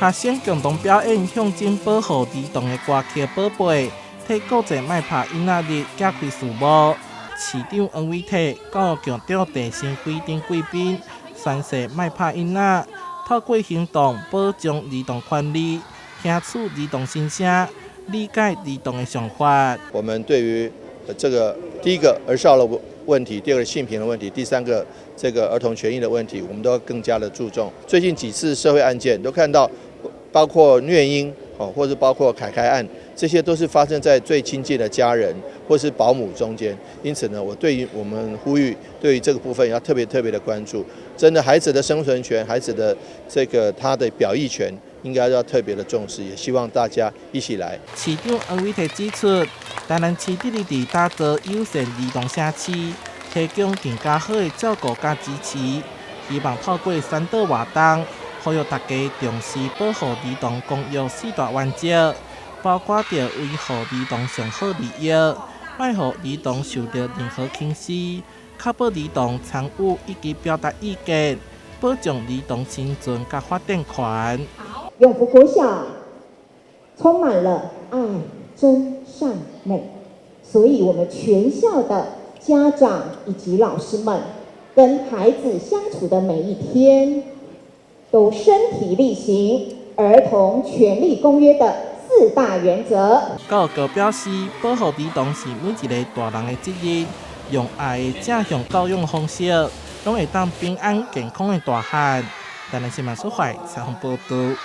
學生共同表演象徵保護兒童的歌曲《寶貝》，替國際莫拍囡仔日揭開序幕。市長黃偉哲、教育局長鄭新輝等貴賓宣誓莫拍囡仔，透過行動保障兒童權利，聽取兒童心聲，理解兒童的想法。我們對於這個第一個兒少的問題，第二個性平的問題，第三個這個兒童權益的問題，我們都要更加的注重。最近幾次社會案件都看到，包括虐嬰哦，或者包括凱凱案，這些都是發生在最親近的家人或是保姆中間。因此呢，我對於我們呼籲，對於這個部分要特別特別的關注。真的，孩子的生存權，孩子的這個他的表意權，應該要特別的重視，也希望大家一起來。市長黃偉哲指出，台南市致力佇打造友善兒童社區，提供更加好的照顧佮支持，希望透過宣導活動，呼籲大家重視保護兒童公約四大原則，包括著維護兒童上好利益，莫予兒童受著任何輕視，確保兒童參與以及表達意見，保障兒童生存佮發展權。永福國小充滿了愛、真、善、美，所以我們全校的家長以及老師們跟孩子相處的每一天，都身體力行兒童權利公約的四大原則。教育局表示，保護兒童是每一个大人的責任，用愛的正向教養方式，攏會當平安健康的大漢。台南新聞蘇懷採訪報導。